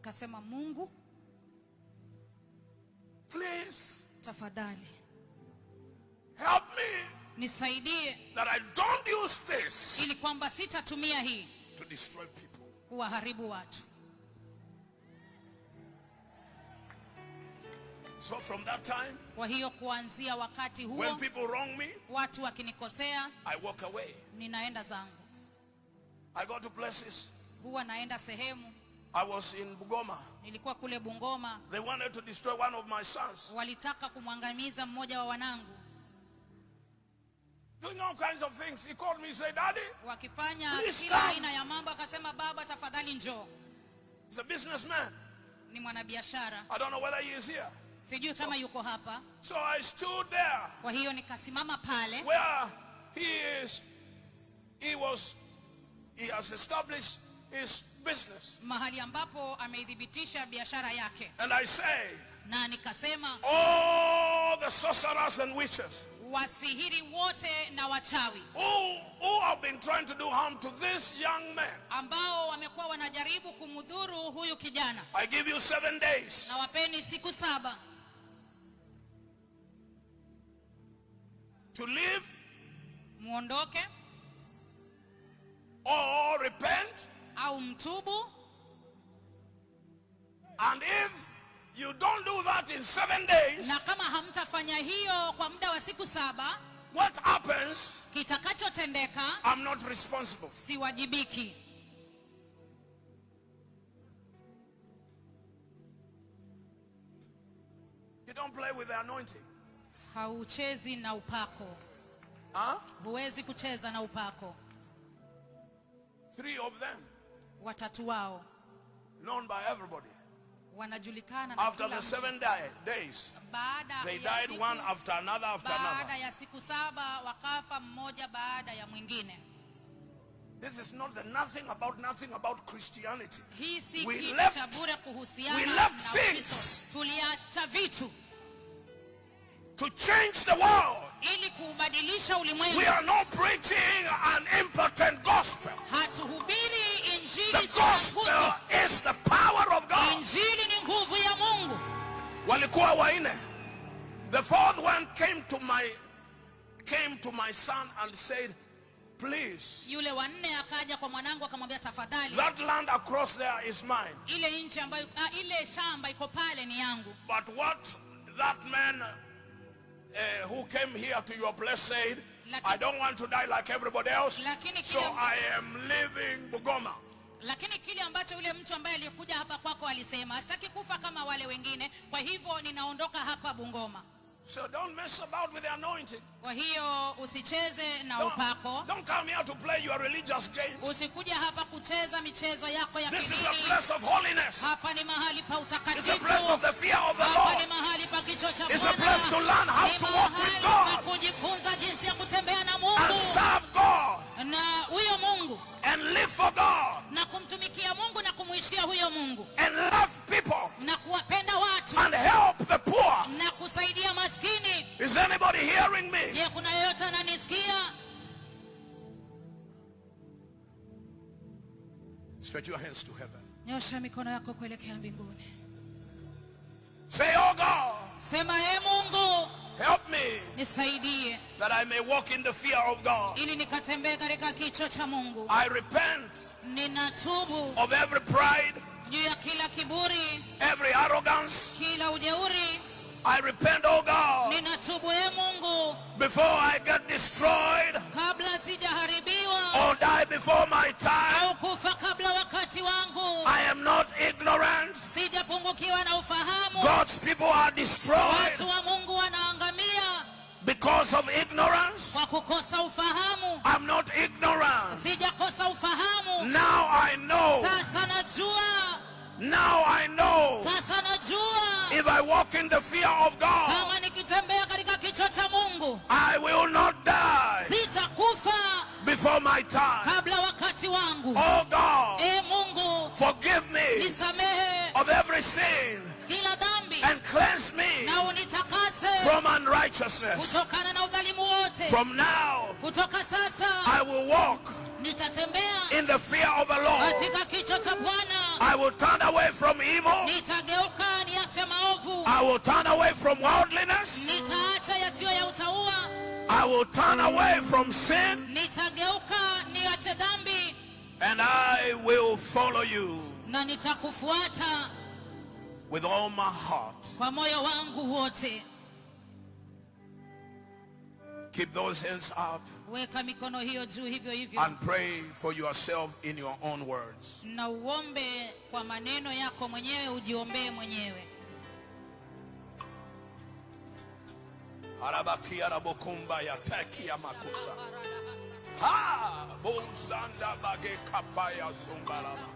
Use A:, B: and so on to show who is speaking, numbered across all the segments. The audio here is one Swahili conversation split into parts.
A: Nikasema, Mungu,
B: please
A: tafadhali
B: help me
A: nisaidie
B: that I don't use this
A: ili kwamba sitatumia hii
B: to destroy people.
A: Kuwaharibu watu.
B: So from that time,
A: Kwa hiyo kuanzia wakati huo,
B: when people wrong me,
A: watu wakinikosea,
B: I walk away.
A: Ninaenda zangu.
B: I go to places.
A: Huwa naenda sehemu.
B: I was in Bungoma.
A: Nilikuwa kule Bungoma.
B: They wanted to destroy one of my sons.
A: Walitaka kumwangamiza mmoja wa wanangu.
B: Doing all kinds of things. He called me and said, "Daddy,"
A: Wakifanya
B: "please
A: kila
B: come."
A: aina ya mambo, akasema, "Baba, tafadhali njoo."
B: He's a businessman.
A: Ni mwanabiashara.
B: I don't know whether he is here.
A: Sijui kama yuko hapa.
B: So I stood there
A: Kwa hiyo nikasimama pale
B: where he is. He was, he has established his business.
A: Mahali ambapo ameithibitisha biashara yake,
B: And I say,
A: na nikasema,
B: "All the sorcerers and witches
A: wasihiri wote na wachawi
B: who have been trying to do harm to this young man,
A: ambao wamekuwa wanajaribu kumdhuru huyu kijana,
B: I give you 7 days
A: nawapeni siku 7
B: to leave
A: muondoke
B: or repent.
A: Au mtubu.
B: And if you don't do that in 7 days,
A: Na kama hamtafanya hiyo kwa muda wa siku 7,
B: what happens,
A: kitakachotendeka,
B: I'm not responsible."
A: siwajibiki.
B: You don't play with the anointing.
A: Hauchezi na upako.
B: Huh?
A: Huwezi kucheza na upako.
B: Three of them,
A: Watatu wao
B: known by everybody.
A: Wanajulikana na
B: After
A: kila
B: the
A: mtu.
B: 7 days,
A: Baada
B: they
A: ya
B: died
A: siku,
B: one after another after
A: baada
B: another.
A: Ya siku 7 wakafa mmoja baada ya mwingine.
B: This is not the nothing about nothing about Christianity.
A: Hii si
B: We
A: kitu cha bure kuhusiana
B: We left
A: na
B: things
A: Ukristo. Tuliacha vitu
B: to change the world.
A: Ili kuubadilisha ulimwengu.
B: We are not preaching an impotent gospel.
A: Hatuhubiri injili
B: The
A: isiyo na
B: gospel
A: nguzo.
B: Is the power of God.
A: Injili ni nguvu ya Mungu.
B: Walikuwa waine. The fourth one came to my son and said, "Please,
A: Yule wa nne akaja kwa mwanangu akamwambia, "Tafadhali,
B: that land across there is mine."
A: ile nchi ambayo ile shamba iko pale ni yangu."
B: "But what that man who came here to your place said, 'I don't want to die like everybody else,
A: Lakini
B: so
A: kile,
B: I am leaving Bungoma.'"
A: lakini kile ambacho yule mtu ambaye aliyekuja hapa kwako alisema, "Sitaki kufa kama wale wengine, kwa hivyo ninaondoka hapa Bungoma."
B: So don't mess about with the anointing.
A: Kwa hiyo usicheze na upako.
B: Don't come here to play your religious games.
A: Usikuja hapa kucheza michezo yako ya
B: This is a
A: kidini.
B: Place of holiness.
A: Hapa ni mahali pa
B: It's a
A: utakatifu.
B: place of the fear of the
A: Hapa ni
B: Lord.
A: mahali pa kicho cha
B: It's a
A: Bwana.
B: place to learn how
A: Ni
B: to walk with
A: mahali pa
B: God
A: kujifunza jinsi ya kutembea na Mungu
B: and serve God
A: na huyo Mungu
B: and live for God
A: na kumtumikia Mungu na kumuishia huyo Mungu
B: and love people
A: na kuwapenda watu
B: and help the poor.
A: Na kusaidia maskini.
B: Is anybody hearing me?
A: Je, kuna yeyote ananisikia?
B: Stretch your hands to heaven.
A: Nyosha mikono yako kuelekea mbinguni.
B: Say, "Oh God,
A: Sema, "E Mungu,
B: help me
A: nisaidie
B: that I may walk in the fear of God.
A: Ili nikatembee katika kicho cha Mungu.
B: I repent
A: Ninatubu
B: of every pride,
A: juu ya kila kiburi,
B: every arrogance.
A: Kila ujeuri.
B: I repent, oh God,
A: Ninatubu, e Mungu,
B: before I get destroyed
A: kabla sijaharibiwa
B: or die before my time.
A: Au kufa kabla wakati wangu.
B: I am not ignorant.
A: Sijapungukiwa na ufahamu.
B: God's people are destroyed
A: Watu wa Mungu wanaangamia
B: because of ignorance.
A: Kwa kukosa ufahamu.
B: I'm not ignorant.
A: Sijakosa ufahamu.
B: Now I know.
A: Sasa najua.
B: Now I know.
A: Sasa najua.
B: If I walk in the fear of God,
A: Kama nikitembea katika kicho cha Mungu,
B: I will not die
A: sitakufa
B: before my time.
A: Kabla wakati wangu.
B: Oh God,
A: E Mungu,
B: forgive me
A: nisamehe
B: of every sin
A: kila dhambi
B: and cleanse me
A: na unitakase
B: from unrighteousness.
A: Kutokana na udhalimu wote.
B: From now,
A: Kutoka sasa
B: I will walk
A: nitatembea
B: in the fear of the Lord.
A: Katika kicho cha Bwana.
B: I will turn away from evil. I will turn away from worldliness.
A: Nitaacha yasiyo ya utauwa.
B: I will turn away from sin.
A: Nitageuka niache dhambi.
B: And I will follow you
A: Na nitakufuata
B: with all my heart.
A: Kwa moyo wangu wote.
B: Keep those hands up
A: Weka mikono hiyo juu hivyo hivyo
B: and pray for yourself in your own words.
A: Na uombe kwa maneno yako mwenyewe, ujiombee mwenyewe.
B: Arabakia rabokumba ya tekia makusa. Ha! Bozanda bage kapaya sumbalama.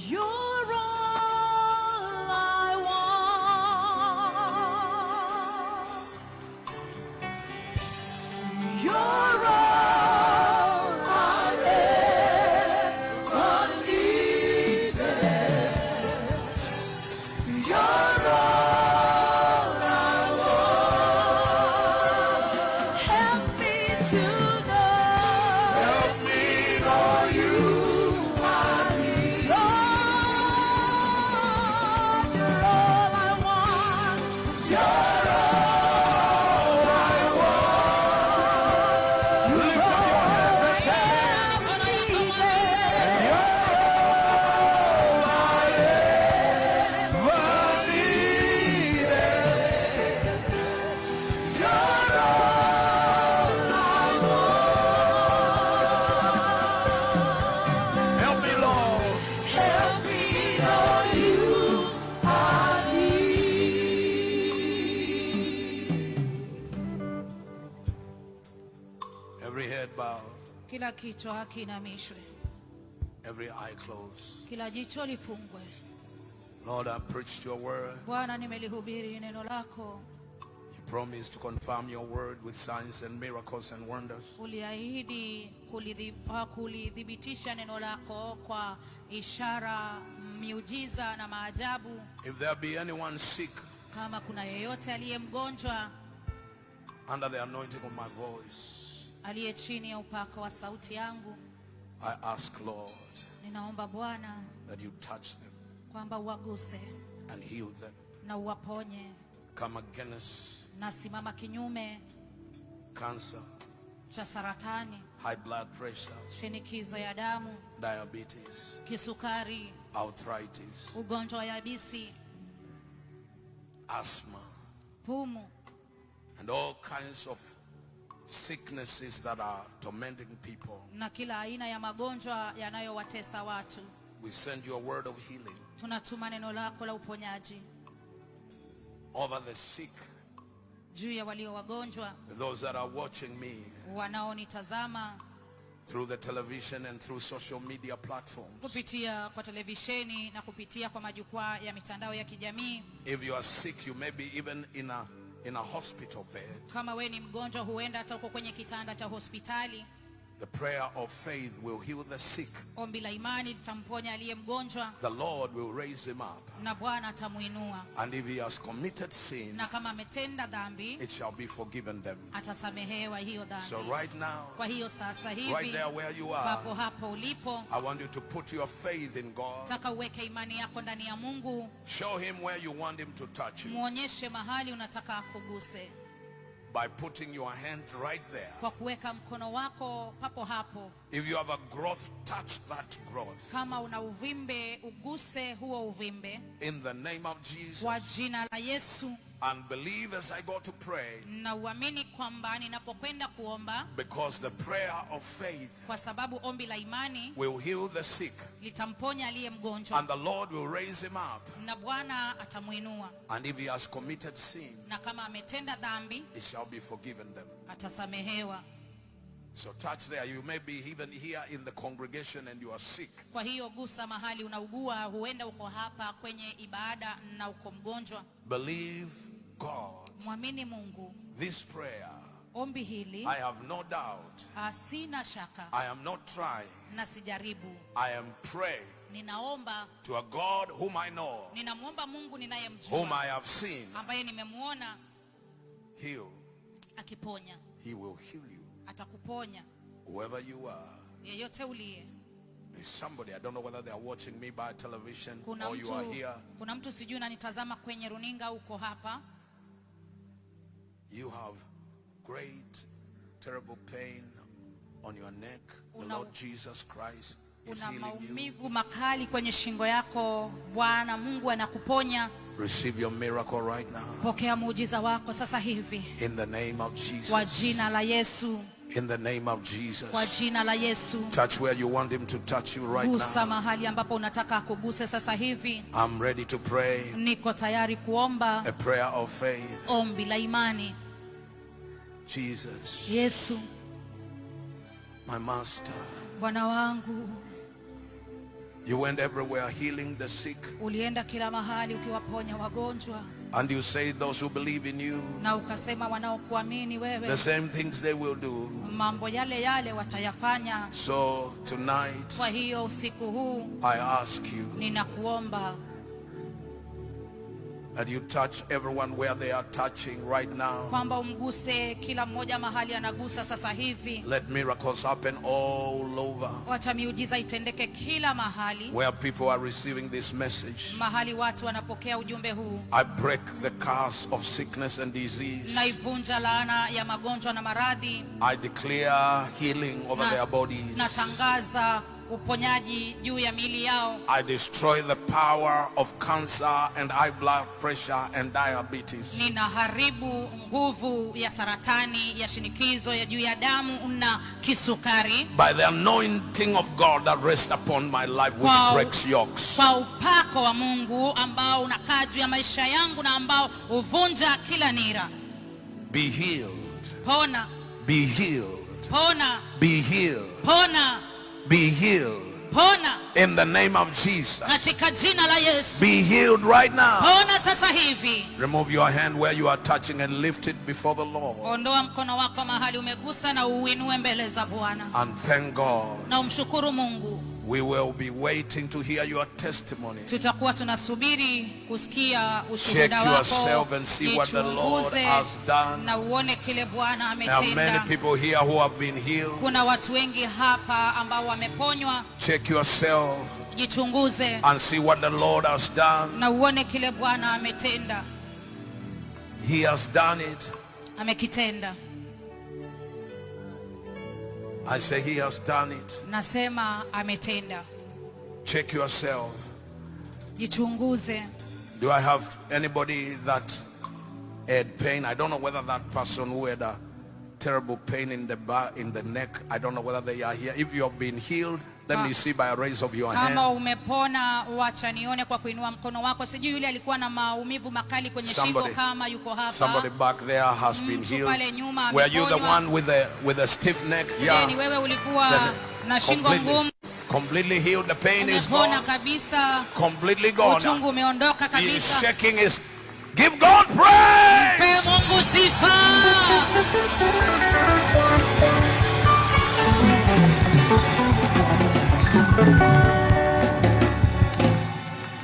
C: You're all I want. You're all I ever needed. You're all I want. Help me to know.
B: Help me know you.
C: Lord, you're all I want.
B: You're all I want. Lift up your hands and tell.
C: Needed.
B: You're all I ever needed. You're all I want. Help me, Lord.
C: Help me know you are near.
B: Every head bowed,
A: Kila kichwa kiinamishwe,
B: every eye closed.
A: Kila jicho lifungwe.
B: Lord, I preached your word.
A: Bwana, nimelihubiri neno lako.
B: You promised to confirm your word with signs and miracles and wonders.
A: Uliahidi kulithibitisha neno lako kwa ishara, miujiza na maajabu.
B: If there be anyone sick
A: Kama kuna yeyote aliye mgonjwa
B: under the anointing of my voice,
A: aliye chini ya upako wa sauti yangu,
B: I ask, Lord,
A: ninaomba Bwana
B: that you touch them
A: kwamba uwaguse
B: and heal them.
A: Na uwaponye.
B: Come against
A: Nasimama kinyume
B: cancer,
A: cha saratani,
B: high blood pressure,
A: shinikizo ya damu,
B: diabetes,
A: kisukari,
B: arthritis,
A: ugonjwa wa yabisi,
B: asthma,
A: pumu
B: and all kinds of sicknesses that are tormenting people.
A: Na kila aina ya magonjwa yanayowatesa watu.
B: We send you a word of healing
A: Tunatuma neno lako la uponyaji
B: over the sick,
A: juu ya walio wagonjwa,
B: those that are watching me
A: wanaonitazama
B: through the television and through social media platforms.
A: Kupitia kwa televisheni na kupitia kwa majukwaa ya mitandao ya kijamii.
B: If you are sick, you may be even in a hospital bed.
A: Kama we ni mgonjwa, huenda hata uko kwenye kitanda cha hospitali.
B: The prayer of faith will heal the sick.
A: Ombi la imani litamponya aliye mgonjwa,
B: The Lord will raise him up.
A: Na Bwana atamuinua.
B: And if he has committed sin,
A: Na kama ametenda dhambi,
B: it shall be forgiven them.
A: Atasamehewa hiyo dhambi.
B: So right now,
A: Kwa hiyo sasa hivi,
B: right there where you are,
A: papo hapo ulipo,
B: I want you to put your faith in God.
A: Taka uweke imani yako ndani ya Mungu.
B: Show him where you want him to touch you
A: Muonyeshe mahali unataka akuguse
B: by putting your hand right there.
A: Kwa kuweka mkono wako papo hapo.
B: If you have a growth, touch that growth.
A: Kama una uvimbe, uguse huo uvimbe
B: In the name of Jesus.
A: Kwa jina la Yesu.
B: And believe as I go to pray.
A: Na uamini kwamba ninapokwenda kuomba,
B: Because the prayer of faith
A: kwa sababu ombi la imani
B: will heal the sick.
A: Litamponya aliye mgonjwa,
B: And the Lord will raise him up.
A: Na Bwana atamuinua.
B: And if he has committed sin,
A: Na kama ametenda dhambi,
B: it shall be forgiven them.
A: Atasamehewa.
B: So touch there. You may be even here in the congregation and you are sick.
A: Kwa hiyo gusa mahali unaugua, huenda uko hapa kwenye ibada na uko mgonjwa.
B: Believe God.
A: Mwamini Mungu.
B: This prayer,
A: Ombi hili,
B: I have no doubt.
A: Sina shaka.
B: I am not trying.
A: Na sijaribu.
B: I am praying
A: Ninaomba
B: to a God whom I know,
A: ninamwomba Mungu ninayemjua,
B: whom I have seen
A: ambaye nimemuona
B: heal.
A: Akiponya.
B: He will heal you.
A: Atakuponya.
B: Whoever you are,
A: Yeyote uliye,
B: There's somebody, I don't know whether they are watching me by television
A: Kuna
B: or you are
A: mtu,
B: here.
A: kuna mtu sijui unanitazama kwenye runinga, uko hapa.
B: You have great, terrible pain on your neck. The Lord Jesus Christ is
A: Una
B: healing you.
A: maumivu makali kwenye shingo yako, Bwana Mungu anakuponya.
B: Receive your miracle right now.
A: Pokea muujiza wako sasa hivi
B: In the name of
A: kwa
B: Jesus.
A: jina la Yesu,
B: In the name of
A: kwa
B: Jesus.
A: jina la Yesu.
B: Touch where you want him to touch you right
A: Gusa
B: now.
A: mahali ambapo unataka akuguse sasa hivi.
B: I'm ready to pray
A: Niko tayari kuomba
B: a prayer of faith.
A: ombi la imani.
B: Jesus,
A: Yesu,
B: my master.
A: Bwana wangu,
B: You went everywhere healing the sick.
A: ulienda kila mahali ukiwaponya wagonjwa,
B: And you say those who believe in you,
A: na ukasema wanaokuamini wewe
B: the same things they will do.
A: Mambo yale yale watayafanya.
B: So tonight,
A: Kwa hiyo usiku huu
B: I ask you
A: ninakuomba
B: that you touch everyone where they are touching right now.
A: Kwamba umguse kila mmoja mahali anagusa sasa hivi.
B: Let miracles happen all over.
A: Wacha miujiza itendeke kila mahali,
B: Where people are receiving this message.
A: Mahali watu wanapokea ujumbe huu.
B: I break the curse of sickness and disease.
A: Naivunja laana ya magonjwa na maradhi.
B: I declare healing over
A: Na-
B: their bodies.
A: Natangaza uponyaji juu ya miili yao.
B: I destroy the power of cancer and high blood pressure and diabetes.
A: Ninaharibu nguvu ya saratani, ya shinikizo ya juu ya damu na kisukari.
B: By the anointing of God that rests upon my life, which breaks yokes.
A: Kwa upako wa Mungu ambao unakaa juu ya maisha yangu na ambao huvunja kila nira.
B: Be healed.
A: Pona.
B: Be healed.
A: Pona.
B: Be healed.
A: Pona.
B: Be healed.
A: Pona.
B: In the name of Jesus.
A: Katika jina la Yesu.
B: Be healed right now.
A: Pona sasa hivi.
B: Remove your hand where you are touching and lift it before the Lord.
A: Ondoa mkono wako mahali umegusa na uinue mbele za Bwana.
B: And thank God.
A: Na umshukuru Mungu.
B: We will be waiting to hear your testimony.
A: Tutakuwa tunasubiri kusikia
B: Check
A: ushuhuda wako.
B: yourself and see what the Lord
A: Jichunguze
B: has done.
A: na uone kile Bwana
B: There are many
A: ametenda.
B: people here who have been healed.
A: Kuna watu wengi hapa ambao wameponywa.
B: Check yourself
A: Jichunguze
B: and see what the Lord has done.
A: na uone kile Bwana ametenda.
B: He has done it.
A: Amekitenda.
B: I say he has done it.
A: Nasema ametenda.
B: Check yourself.
A: Jichunguze.
B: Do I have anybody that had pain? I don't know whether that person who had a terrible pain in the back, in the neck, I don't know whether they are here. If you have been healed, let me see by a raise of your
A: Kama
B: hand.
A: Umepona, wacha nione kwa kuinua mkono wako. Sijui yule alikuwa na maumivu makali kwenye shingo
B: Somebody,
A: kama yuko hapa.
B: somebody back there has been
A: Mtu
B: healed.
A: pale nyuma
B: Were you the
A: ameponywa.
B: one with the stiff neck?
A: Je,
B: Yeah.
A: ni wewe ulikuwa
B: Then
A: na shingo
B: completely,
A: ngumu?
B: completely healed. The pain is
A: Umepona
B: gone.
A: kabisa.
B: Completely gone.
A: Uchungu umeondoka
B: He is
A: kabisa.
B: shaking his. Give God praise.
A: Mpe Mungu sifa.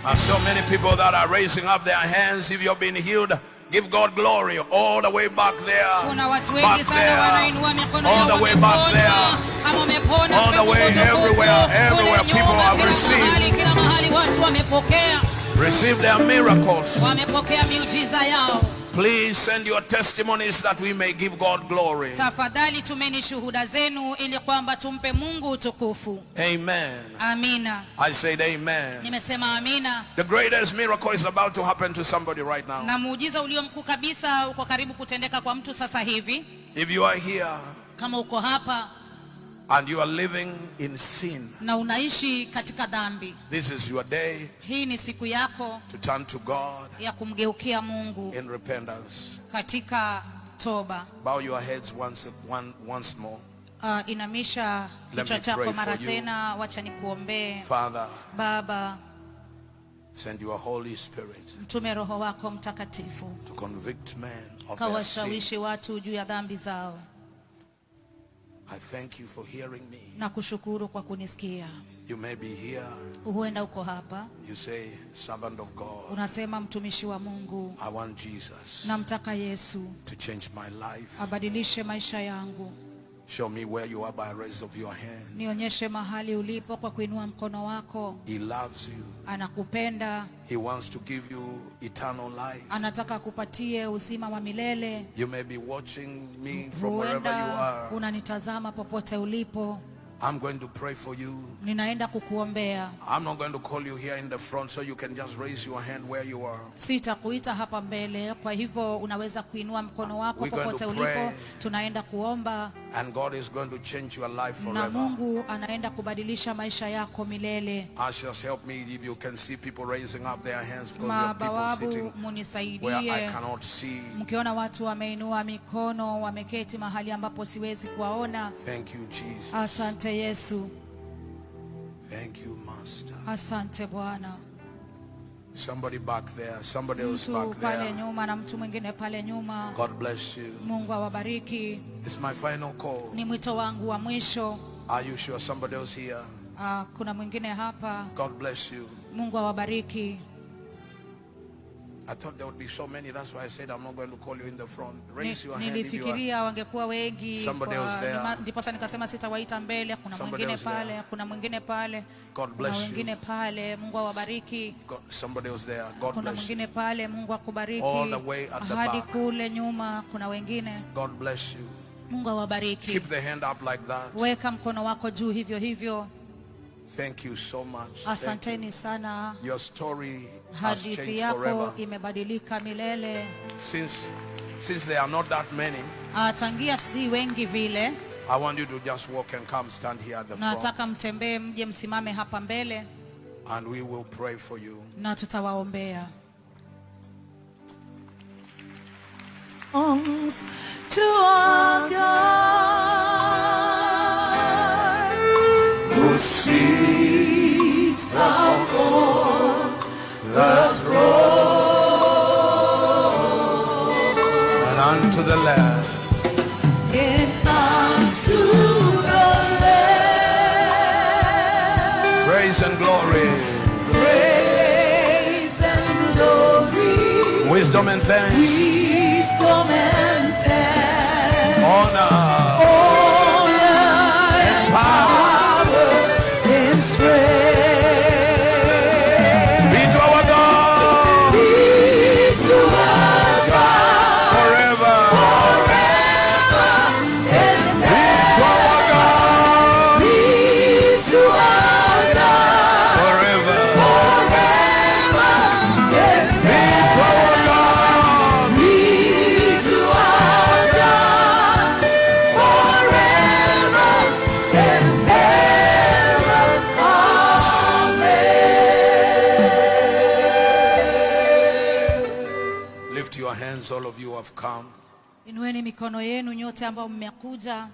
B: And so many people that are raising up their hands. If you've been healed, give God glory all the way back there.
A: Kuna watu
B: Back
A: wengi sana
B: there.
A: wanainua mikono
B: All
A: yao
B: the way back
A: wameponywa.
B: there.
A: Kama umepona,
B: All
A: mpe
B: the way
A: Mungu utukufu.
B: everywhere,
A: Kule
B: everywhere people
A: nyuma,
B: have
A: kila
B: received.
A: mahali, kila mahali watu wamepokea.
B: Receive their miracles.
A: Wamepokea miujiza yao.
B: Please send your testimonies that we may give God glory.
A: Tafadhali tumeni shuhuda zenu ili kwamba tumpe Mungu utukufu.
B: Amen.
A: Amina.
B: I said amen.
A: Nimesema amina.
B: The greatest miracle is about to happen to somebody right now.
A: Na muujiza ulio mkuu kabisa uko karibu kutendeka kwa mtu sasa hivi.
B: If you are here
A: Kama uko hapa
B: and you are living in sin,
A: na unaishi katika dhambi,
B: this is your day
A: hii ni siku yako
B: to turn to God
A: ya kumgeukia Mungu
B: in repentance.
A: Katika toba.
B: Bow your heads once more.
A: Inamisha
B: Let
A: kichwa
B: me
A: chako
B: pray
A: mara
B: for you.
A: tena, wacha nikuombee.
B: Father,
A: Baba,
B: send your Holy Spirit
A: mtume Roho wako Mtakatifu
B: to convict men of their sin.
A: kawashawishi watu juu ya dhambi zao.
B: I thank you for hearing me.
A: Nakushukuru kwa kunisikia.
B: You may be here.
A: Huenda uko hapa
B: You say, "Servant of God,
A: unasema, mtumishi wa Mungu,
B: I want Jesus
A: namtaka Yesu
B: to change my life."
A: abadilishe maisha yangu.
B: Show me where you are by raise of your hand.
A: Nionyeshe mahali ulipo kwa kuinua mkono wako.
B: He loves you.
A: Anakupenda.
B: He wants to give you eternal life.
A: Anataka akupatie uzima wa milele.
B: You may be watching me from wherever you
A: Huenda
B: are.
A: Unanitazama popote ulipo.
B: I'm going to pray for you.
A: Ninaenda kukuombea.
B: I'm not going to call you here in the front, so you can just raise your hand where you are.
A: Sitakuita hapa mbele, kwa hivyo unaweza kuinua mkono wako
B: We're going
A: popote
B: to
A: ulipo.
B: Pray.
A: Tunaenda kuomba.
B: And God is going to change your life
A: Na
B: forever.
A: Mungu anaenda kubadilisha maisha yako milele.
B: Ushers, help me if you can see people raising up their hands, because there are people
A: Mabawabu,
B: sitting where I
A: munisaidie.
B: Cannot see.
A: Mkiona watu wameinua mikono, wameketi mahali ambapo siwezi kuwaona.
B: Thank you, Jesus.
A: Asante Yesu.
B: Thank you, Master.
A: Asante Bwana.
B: Somebody back there, somebody else
A: Mtu
B: back
A: pale
B: there.
A: Nyuma na mtu mwingine pale nyuma.
B: God bless you.
A: Mungu awabariki.
B: It's my final call.
A: Ni mwito wangu wa mwisho.
B: Are you sure somebody else here?
A: Ah, kuna mwingine hapa.
B: God bless you.
A: Mungu awabariki.
B: I thought there would be so many. That's why I said I'm not going to call you in the front.
A: Ni-
B: Raise your hand if you are.
A: Nilifikiria wangekuwa wengi
B: Somebody else there.
A: nima- ndiposa nikasema sitawaita mbele. Kuna
B: Somebody
A: mwingine
B: else there.
A: pale, kuna mwingine pale,
B: God
A: kuna
B: bless you.
A: wengine pale. Mungu awabariki.
B: God, somebody else there. God
A: Kuna
B: bless you.
A: mwingine pale, Mungu akubariki.
B: All the way at the
A: Hadi
B: back.
A: Kule nyuma kuna wengine.
B: God bless you.
A: Mungu awabariki.
B: Keep the hand up like that.
A: Weka mkono wako juu hivyo hivyo.
B: Thank you so much. Thank you.
A: Asanteni sana.
B: Your story has
A: Hadithi
B: changed
A: yako
B: forever.
A: Imebadilika milele.
B: Since there are not that many,
A: Ah, tangia si wengi vile,
B: I want you to just walk and come stand here at the front,
A: nataka mtembee mje msimame hapa mbele
B: and we will pray for you.
A: Na tutawaombea.
C: Belongs to our God who sits upon the throne
B: And unto the Lamb.
C: And unto the Lamb.
B: Praise and glory,
C: Praise and glory,
B: wisdom and thanks,
C: wisdom and thanks,
B: honor,
C: honor and
B: power
C: and strength
B: be to our God
C: be to our God
B: forever.
C: And
B: Be to our God
C: be to our God
B: forever.
C: Forever and
B: Be to our God.
C: Be to our God forever and ever. Amen.
B: Lift your hands, all of you have come.
A: Inueni mikono yenu nyote ambao mmekuja.